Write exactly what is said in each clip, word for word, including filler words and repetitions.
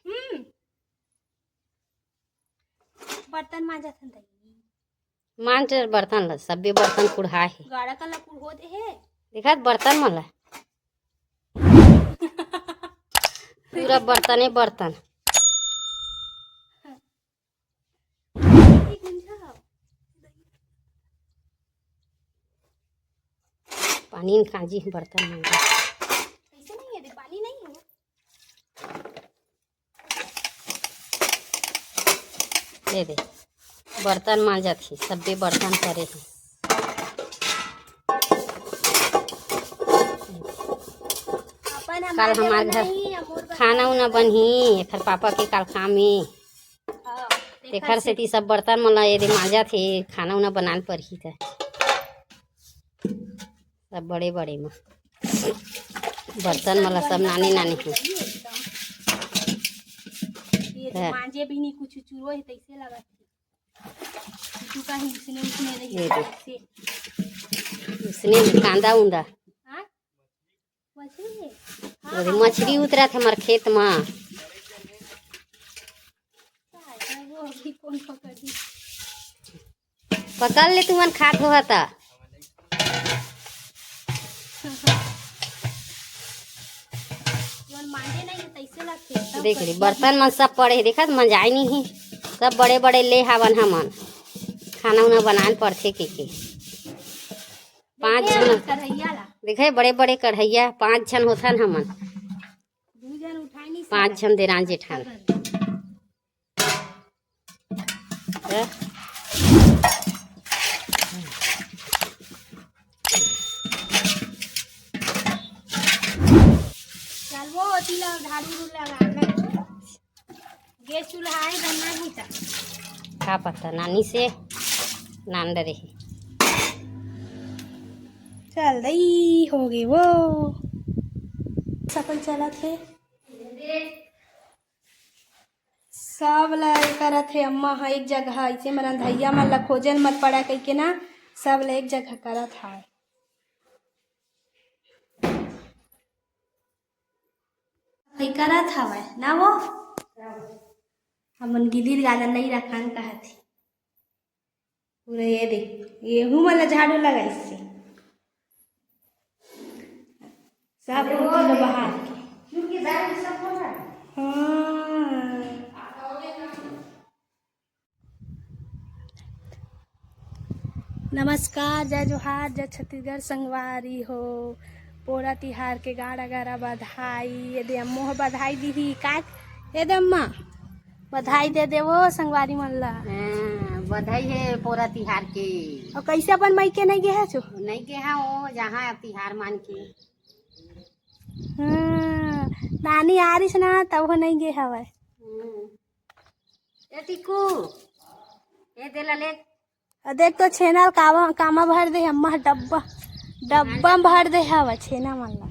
हम्म। बर्तन मांजत हन दाई। मांज बर्तन ला, सब्बे बर्तन कुढ़ा हे। गाड़ा कन ला कुढ़ो दे हे। देखत बर्तन मन ला। पूरा बर्तने बर्तन। पानी न कांजी बर्तन मन ला। ऐसे नहीं है, देख, पानी नहीं है। दे दे, बर्तन मांजत ही, सब्बे बर्तन करे ही। अपन काल हमार घर खाना उना बनही, एखर पापा के काल काम हे। हाँ, तेखर सेती सब बर्तन मन ला ये दे मांजत हे, खाना उना बनान परही त। सब बड़े बड़े मा बर्तन मन ला सब नानी नानी हे। ये तो हाँ। मांजे भी नहीं, कुछ चुरो है, तैसे लगत है। चुका ही उसने, उसने रही ये दे। तैसे। उसने कांदा उंदा। हाँ? मछली है? हाँ, अरे हाँ, मछली हाँ। उतरत हे हमर खेत मा। वो अभी कौन पकड़ी? पकड़ ले तुमन खात हो त। देख ली, बर्तन मन सब पड़े हे, देखत मंजाय नहीं हे, सब बड़े बड़े ले हावन हमन, खाना उना बनान पड़थे के के। पाँच झन। देखे, बड़े बड़े कढ़ैया, पाँच झन होथन हमन। पाँच झन देरान जेठान। चल वो ओती ला झाड़ू उड़ू लगा ले। गैस चूल्हा है, बनना ही था। का पता, नानी से नान डरे हे। चल दई, हो गे वो। सफल चलत हे। सब ला ये करत हे अम्मा ह एक जगह, अइसे मन अंधैया मन ला खोजे ल मत पड़ा कहिके ना, सब ला एक जगह करत हवय। सफई करत हवय ना वो, हमन गिदिर गादा नइ रखन कहत हे। पूरा ये दे, येहू मन ला झाड़ू लगाइस हे। सब कुछ लो बाहर के। हाँ। नमस्कार, जय जोहार, जय छत्तीसगढ़ संगवारी हो। पोरा तिहार के गाड़ा गाड़ा बधाई। ये दे अम्मो ह बधाई दीही। का, ये दे अम्मा, बधाई दे देवो संगवारी मन ला। हाँ, बधाई हे पोरा तिहार के। अउ कइसे अपन मइके नइ गे हस? नइ गे हंव, वो जहाँ तिहार मान के। हाँ, नानी आ रहिस ना, तब वो नइ गे हवय। हम्म। ए टिकू, ए दे ला ले। अ, देख तो छेना ल कामा, कामा भर दे, अम्मा ह डब्बा, डब्बा म भर दे हवय छेना मन ला।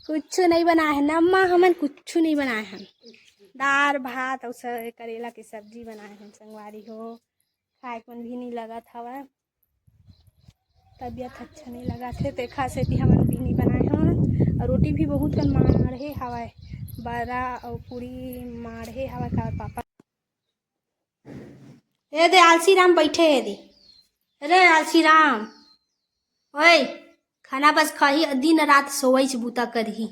कुछु नइ बनाए हन अम्मा, हमन कुछु नइ बनाए हन। दार भात अउ स-, करेला के सब्जी बनाए हन संगवारी हो। खाए के मन भी नइ लगत हवय। तबीयत अच्छा नइ लगत हे, तेखर सेती हमन भी नइ बनाए हवन। अउ रोटी भी बहुत कन माढ़े हवय, बरा अउ पूड़ी माढ़े हवय काबर पापा। ए दे आलसी राम बइठे हे दे। अरे आलसी राम, ओए, खाना बस खाही, दिन रात सोवइच बूता करही,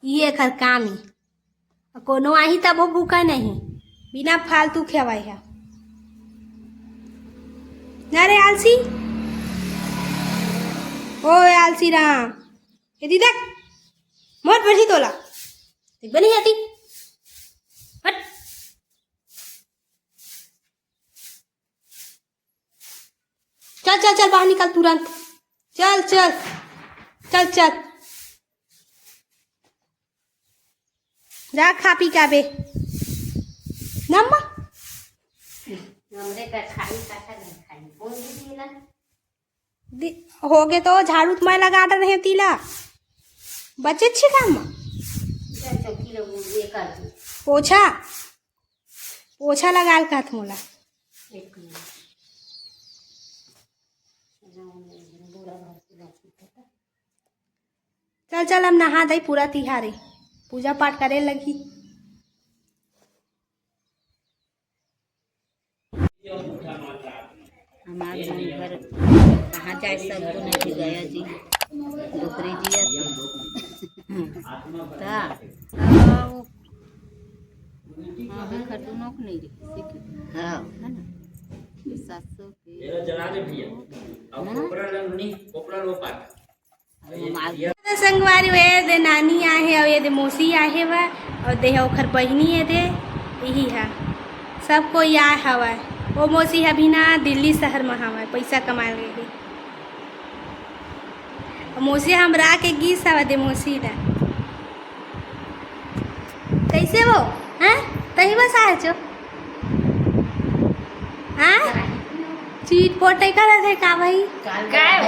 इही एखर काम ए। कोनो आही तभो भूखा नहीं, बिना फालतू खवाई है। ना रे आलसी, ओए आलसी राम, ये दी देख, मत बढ़ी तोला, देख बनी जाती, हट। चल, चल, चल, बाहर निकल तुरंत। चल, चल, चल, चल, जा खा पी के आबे। नम्मा। हमरे का खाई, का खाई, खाई। कौन दीदी ना? दि-, होगे तो झाड़ू त मैं लगा डरे हंव तीला। बचे छी काम म। चल, चौकी लो, ये कर दे। पोछा, पोछा लगा ल कहत मोला। एक मिनट। चल चल, अब नहा दई, पूरा तिहार हे, पूजा पाठ करे लगही। हमार मन भर कहाँ जाए, सब तो नहीं गया जी, डोकरी जिया जी। का? हाँ, एकर दुनो के नहीं रही, सीख। हाँ। है ना? ये सासू के। ये जना दे भैया। अब हाँ। कोपरा लंगनी, कोपरा लो पाट। तो संगवारी, ये दे नानी आहे, अउ ये दे मौसी आहे वा, अउ दे ओखर बहिनी हे दे, यही हा। सब कोई आए हवय। वो मौसी अभी ना दिल्ली शहर में हवय, पैसा कमाए गए हे। अउ मौसी हमरा के गीस हवा दे मौसी ला। कैसे हो? हैं? तही बस आए छो? हाँ? चीट पोटे करत हे का भाई? काय?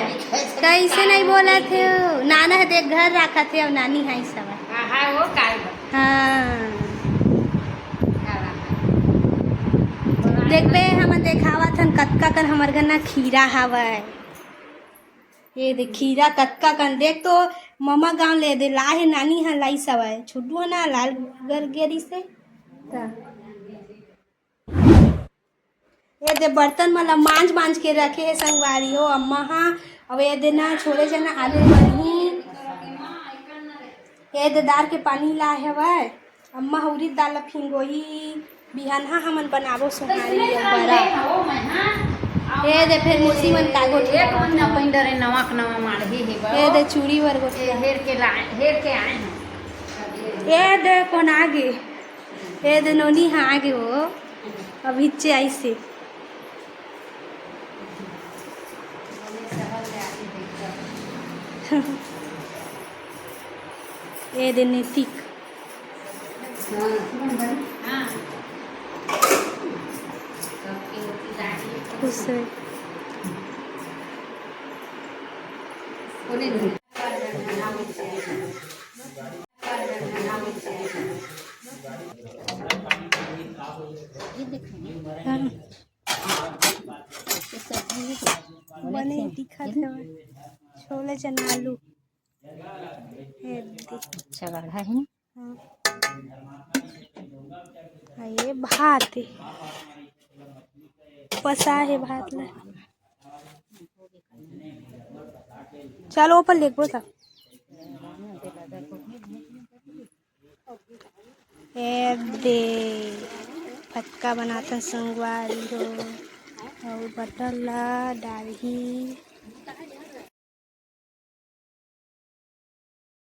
कैसे नहीं बोलत हे? नाना हे देख घर राखत हे, अउ नानी हे सब। हाँ, हाँ, वो काय बा? हाँ। देखबे, हम देखावत हन कतका कन हमर घर ना खीरा हवय। ये दे खीरा कतका कन, देख तो ममा गांव ले दे लाहे, नानी हा लाइस हवय, छोटू हा ना लाल गरगेरी से। त ये दे बर्तन मन ला मांज मांज के रखे हे संगवारी हो अम्मा हा। अब ये दे ना छोले चना आलू बनही, ये दे दार के पानी लाए हवय। अम्मा ह उरिद दाल ला फिंगोही, बिहनहा हमन बनाबो सोहारी अउ बरा। ए दे फेर मौसी मन का गोठिया एक मन अपन डरे नवा के नवा माढ़े हे बा। ए दे चूड़ी बर गोठिया। हेर के लाए, हेर के आए हैं। ए दे कोन आगे? ए दे नोनी हा आगे वो। अभी चे आई से। ए दे नैतिक। खुश है। हाँ। बने दिखत हवय। छोले चना आलू। ये दे। अच्छा गाढ़ा है ना? हाँ। हाँ, ये भात है। पसा है भात ला। चलो ऊपर लेगबो सब। ए दे फटका बनाथन संगवारी हो, अउ बटर ला डालही।